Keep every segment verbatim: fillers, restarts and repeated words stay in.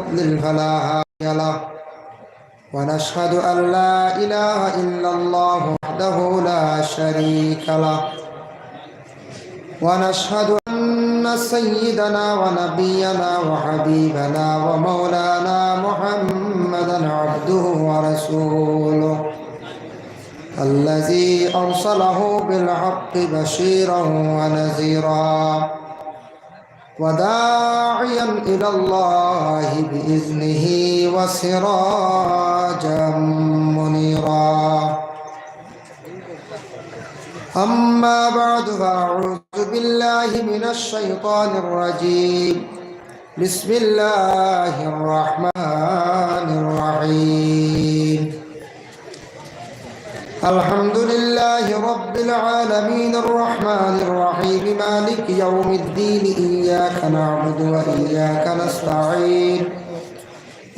يضلل فلا هادي له. ونشهد أن لا إله إلا الله وحده لا شريك له. ونشهد أن سيدنا ونبينا وحبيبنا ومولانا محمدا عبده ورسوله، الذي أرسله بالحق بشيرا ونذيرا، وداعيا إلى الله بإذنه وسراجا منيرا. أما بعد، فأعوذ بالله من الشيطان الرجيم. بسم الله الرحمن الرحيم. الحمد لله رب العالمين الرحمن الرحيم مالك يوم الدين إياك نعبد وإياك نستعين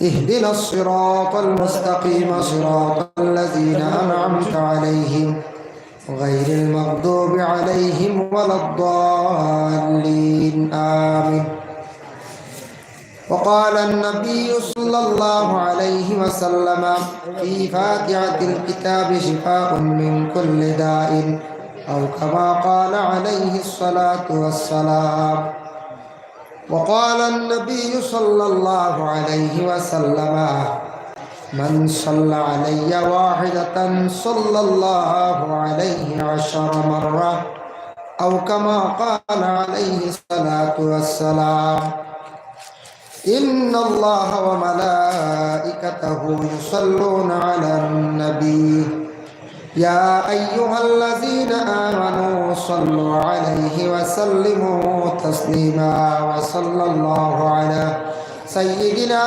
اهدنا الصراط المستقيم صراط الذين أنعمت عليهم غير المغضوب عليهم ولا الضالين آمين. وقال النبي صلى الله عليه وسلم في فاتحة الكتاب شفاء من كل داء، أو كما قال عليه الصلاة والسلام. وقال النبي صلى الله عليه وسلم: من صلى علي واحدة صلى الله عليه عشر مرة، أو كما قال عليه الصلاة والسلام. إن الله وملائكته يصلون على النبي، يا أيها الذين آمنوا صلوا عليه وسلموا تسليما. وصلى الله على سيدنا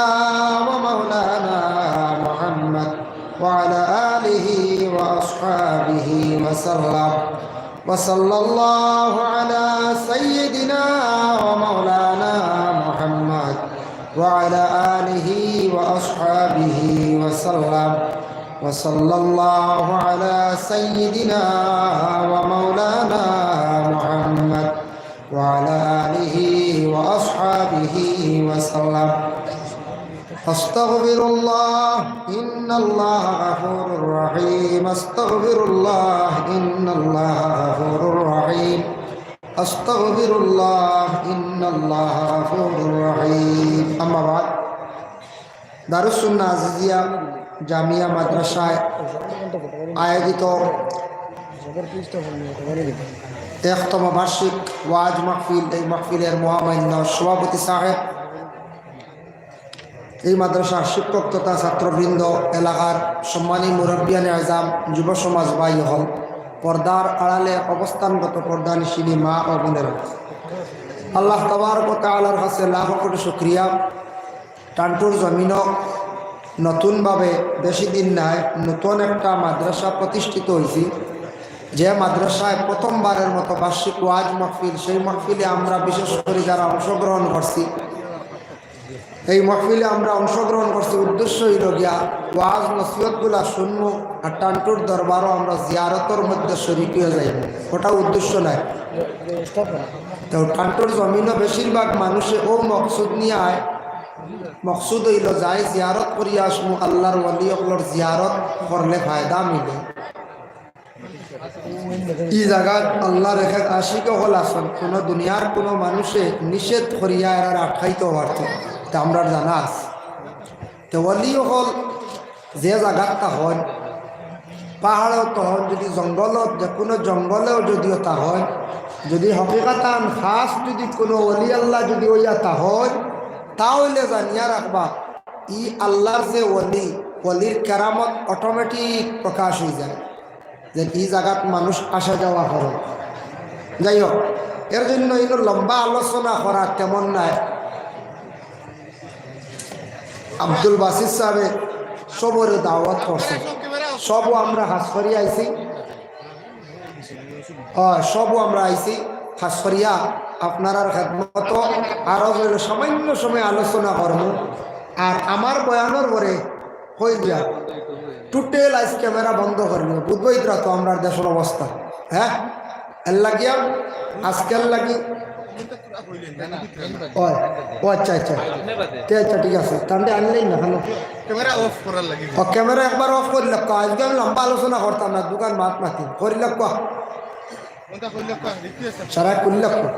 ومولانا محمد وعلى آله وأصحابه وسلم. وصلى الله على سيدنا ومولانا محمد وعلى آله وأصحابه وسلم. وصلى الله على سيدنا ومولانا محمد وعلى آله وأصحابه وسلم. أستغفر الله، إن الله غفور رحيم. أستغفر الله، إن الله غفور رحيم. أستغفر الله، إن الله غفور رحيم. أما بعد، দারুস সুন্নাহ আজিজিয়া জামিয়া মাদ্রাসায় আয়োজিত একতম বার্ষিক ওয়াজ মাহফিল, এই মাহফিলের মহামান্য সভাপতি সাহেব, এই মাদ্রাসার শিক্ষক তথা ছাত্রবৃন্দ, এলাকার সম্মানী মুরব্বিয়ানে আজাম, যুব সমাজ ভাই হল, পর্দার আড়ালে অবস্থানরত পর্দানিশিনী মা ও বোনেরা, আল্লাহ তাবারক ওয়া তাআলার কাছে লাখো কোটি শুকরিয়া। টান্টুর জমিনো নতুনভাবে, বেশি দিন নাই, নতুন একটা মাদ্রাসা প্রতিষ্ঠিত হইছে, যে মাদ্রাসায় প্রথমবারের মতো বার্ষিক ওয়াজ মাহফিল, সেই মাহফিলে আমরা বিশেষ করে যারা অংশগ্রহণ করছি, এই মাহফিলে আমরা অংশগ্রহণ করছি, উদ্দেশ্য হইল গিয়া ওয়াজ নসিহতগুলা শুনমু, আর টান্টুর দরবারও আমরা জিয়ারতর মধ্যে শরিক হইয়া যাইমু, ওটা উদ্দেশ্য নাই। তো টান্টুর জমিনো বেশিরভাগ মানুষে ও মকসুদ নিয়া আয়, মকসুদ হইল যাই জিয়ারত করিয়া আসমু, আল্লাহর ওলি অকলর জিয়ারত করলে ফায়দা মিলে। ই জাগাত আল্লাহর এক এক আশিক অকল আছইন, কোনো দুনিয়ার কোনো মানুষে নিষেধ করিয়া এরারে আটকাইতো পারতো, তা আমরার জানা আছে। তে ওলি অকল যে জাগাত থাকইন, পাহাড়ো থাকইন, যদি জঙ্গলত, যে কোনো জঙ্গলেও যদিও থাকইন, যদি হকিকতান খাস যদি কোনো ওলি আল্লাহ যদি অইয়া থাকইন, তা অইলে জানিয়া রাখবা, ই আল্লাহর যে ওলি, ওলির কেরামত automatic প্রকাশ হয়ে যায়। যে ই জাগাত মানুষ আসা যাওয়া করে। যাই হোক, এর জন্য ইনো লম্বা আলোচনা করা তেমন নাই। আব্দুল বাসিত সাহেবে সবরে দাওয়াত করছে, সবও আমরা হাজ করিয়া আইছি। অয়, সবও আমরা আইছি হাজ করিয়া আপনারার খেদমতো। আরো যদি সামান্য সময় আলোচনা করমু, আর আমার বয়ানর পরে কই দিয়া? Total আইজ camera বন্ধ করিলিও। বুঝবায়ত্রা তো আমরার দেশর অবস্থা, হ্যাঁ? এর লাগিয়া আজকের লাগি ওই, ও আচ্ছা, আচ্ছা। তে আচ্ছা, ঠিক আছে। তাহলে আনলেই না কেন? ক্যামেরা অফ করার লাগি। ও, ক্যামেরা একবার অফ করি রাখো। আজকে আমি লম্বা আলোচনা করতাম না, দুকান মাত মাতি। করি রাখো। কোনটা কইলে কয়? রিকোয়েস্ট আছে। সারা খুলি রাখো।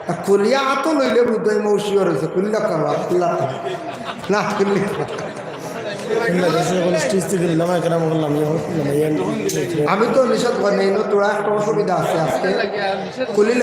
আর খুলিয়া আতো লইলে বুদ্ধই মৌসিও রয়েছে। খুলি রাখো, খুলি রাখো। না, খুলি রাখো। স্টেজ থেকে নিলাম, একরাম করলাম, ইয়ে করলাম, ইয়ে আমি তো নিষেধ করি নাই, তোরা একটা অসুবিধা আছে আজকে। খুলি নাই।